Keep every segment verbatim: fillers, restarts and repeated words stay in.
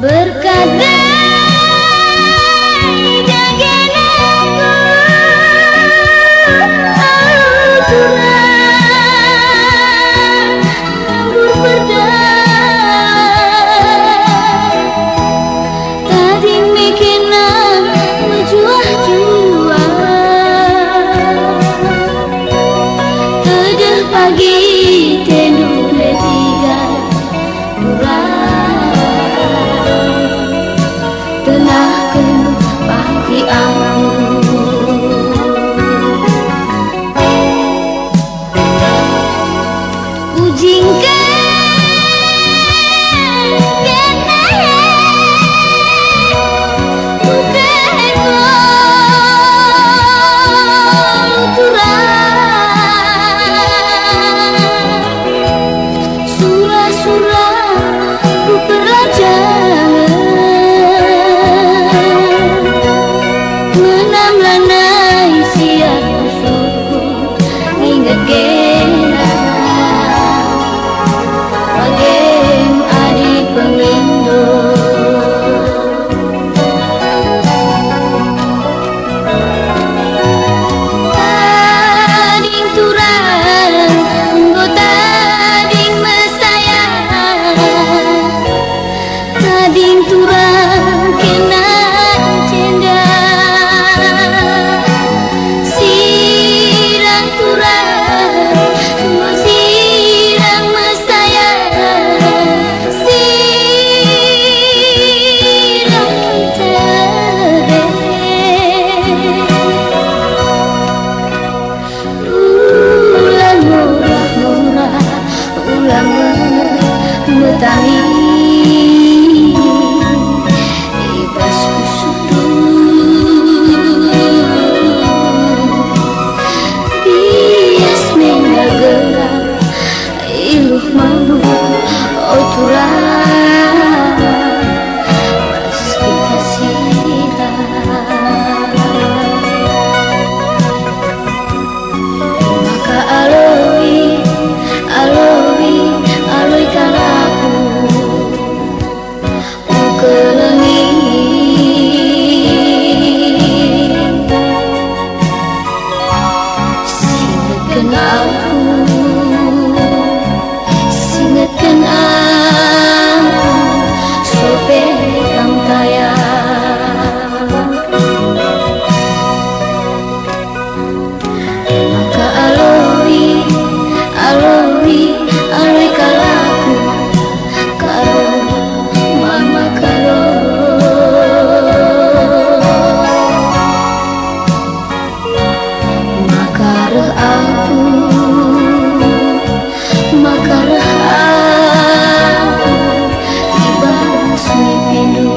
Berkat dage nangku, alu turang ngambur perdah. Tading me kena mejuah-juah. Tedeh pagi tendu letiga. Tenahken pagi aku. Ujingken kena buka enggo turang. Sura-sura ku perlajangen, menam lanai siat ku sukut, inget genah bagem adi pengindo. Tading turang, enggo tading mesayang. Tading turang kena jenda. Sirang turang, enggo sirang mesayang. Sirang tebe. Ula murah-murah, ula me-, metangi. I bas pusuhndu bias me nagera. Iluh malu, o turang, bas kekasihna. Maka aloi, aloi, aloi kalakku. Engkelengi. Singetken aku, singetken aku, sope kam tayang. Maka aloi, aloi, aloi kalakku, karo mama karo. Maka reh aku, maka reh aku i bas mimpiNdu.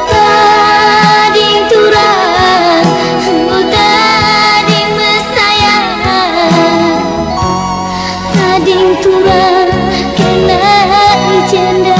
Tading turang, enggo tading mesayang. Tading turang kena i jenda.